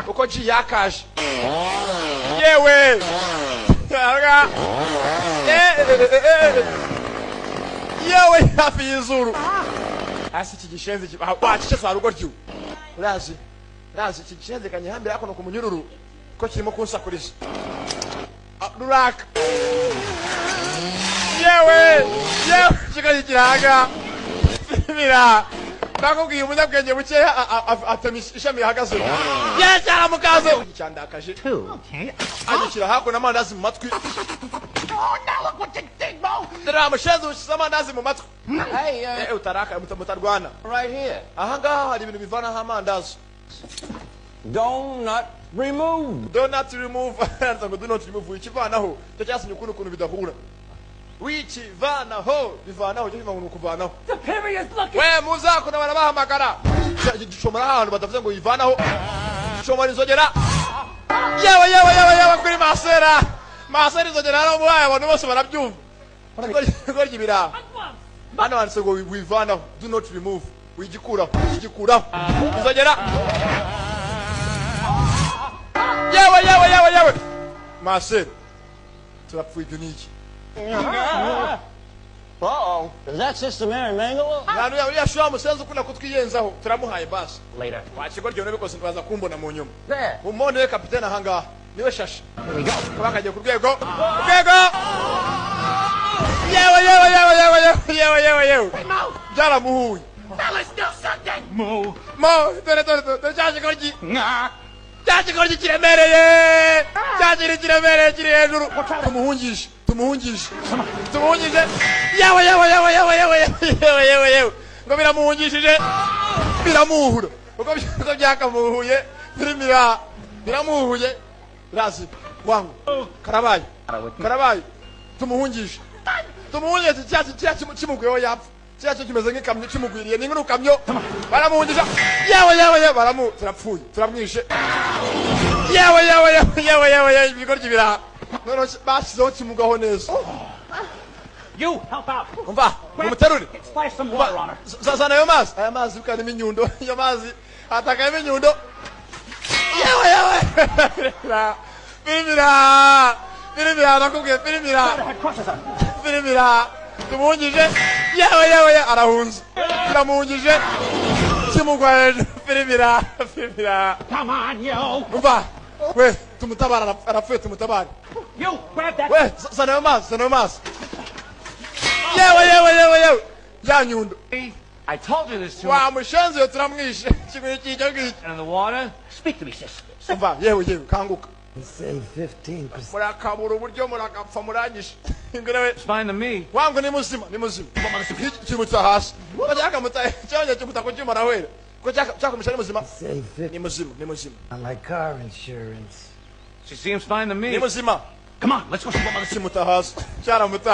Uko G yakaje yewe. Eh, eh, eh, eh. Yewe, hafi y'izuru hasi iki gishenzi wacecetse wa rugo ryu. Urazi, urazi iki gishenzi kanyihambira hakuno ku munyururu ko kirimo kunsakuriza. Ah, ruraka yewe, yewe, kigali kiranga bira. Nakubwiye umunyabwenge bukeya atema ishami rihagaze. Yes, aramukaze cyandakaje. Agishyira hakuno amandazi mu matwi. Dore amushenzi ushyize amandazi mu matwi. Hey, Eh, utaraka mutarwana. right here. Aha ngaha hari ibintu bivanaho amandazi. Donut removed. Do not remove. Handitse ngo "Do not remove", wikivanaho. Icyo cyasinye ukundi ukuntu bidahura. Wikivanaho, bivanaho icyo kivuga ngo ni ukuvanaho. Superior's looking. We muzakuna barabahamagara. Gicomora ahantu batavuze ngo yivanaho, gicomora inzogera. Yewe, yewe, yewe, yewe, kuri masera, masera inzogera yaramuhaye, abantu bose barabyumva. Igoryi ibiraha hano handitse ngo wivanaho, "Do not remove", wigikuraho, igikuraho inzogera. Yewe, yewe, yewe, yewe, masera turapfuye. Ibyo ni iki? Uh-oh. Is that Sister Mary Mangala? Nta uriya shuri musenzi ukunda kutwiyenzaho, turamuhaye basi. Later. Wakigoryi nabikoze ntibaza kumbona mu nyuma. There. Umone we kapitene ahangaha niwe shasha. Here we go. Kaba kagiye ku rwego, ku rwego. Yewe, yewe, yewe, yewe, yewe, yewe, yewe, yewe, byaramuhuye. Mo. Mo, dore, dore, dore cya kigoryi, cya kigoryi kiremereye, cya kintu kiremereye kiri hejuru. Tumuhungishe, tumuhungishe, tumuhungishe. Yewe, yewe, yewe, yewe, yewe, yewe, yewe, yewe, ngo biramuhungishije, biramuhura uko byakamuhuye. Birimira biramuhuye razi wangu. Karabaye, karabaye. Tumuhungishe, tumuhungishe. Cya cya kimuguyeho yapfa. Cya cyo kimeze nk'ikamyo kimugwiriye, ni nk'urukamyo. Baramuhungisha. Yewe, yewe, yewe, baramu, turapfuye, turamwishe. Yewe, yewe, yewe, yewe, yewe, yewe, ibigoryi biraha. Noneho bashyizeho kimugaho neza. You help out. Umva, mumuterure. Splash some water on her. Zana ayo mazi, aya mazi ukanimo inyundo, ayo mazi atakayemo inyundo. Yewe, yewe, firimira, firimira, nakubwiye firimira. That crushes her. Firimira, tumuhungije. Yewe, yewe, yewe, arahunze, turamuhungije, kimugwa hejuru. Firimira, firimira. Come on, you. Umva we, tumutabara, arapfuye, tumutabare. You grab that. We, zana ayo mazi, zana ayo mazi. Yewe, yewe, yewe, yewe, ya nyundo. I told you there's too Wa mushenzi we, turamwishe kimwe cy'icyo ngicyo. in the water. Speak to me, sis. Umva, yewe, yewe, kanguka. Save 15%. Murakabura uburyo murakapfa, muranyishe ingure we. It's fine to me. Wangu ni muzima, ni muzima. Kimuta hasi ko cyakamuta, cyongeye kimuta ku cyuma, arahwera ko cyakumisha. Ni muzima. Save 15 Ni muzima, ni muzima. Like car insurance. She seems fine to me. Ni muzima. Come on, let's go see what Mother Kimuta hasi, cyaramuta.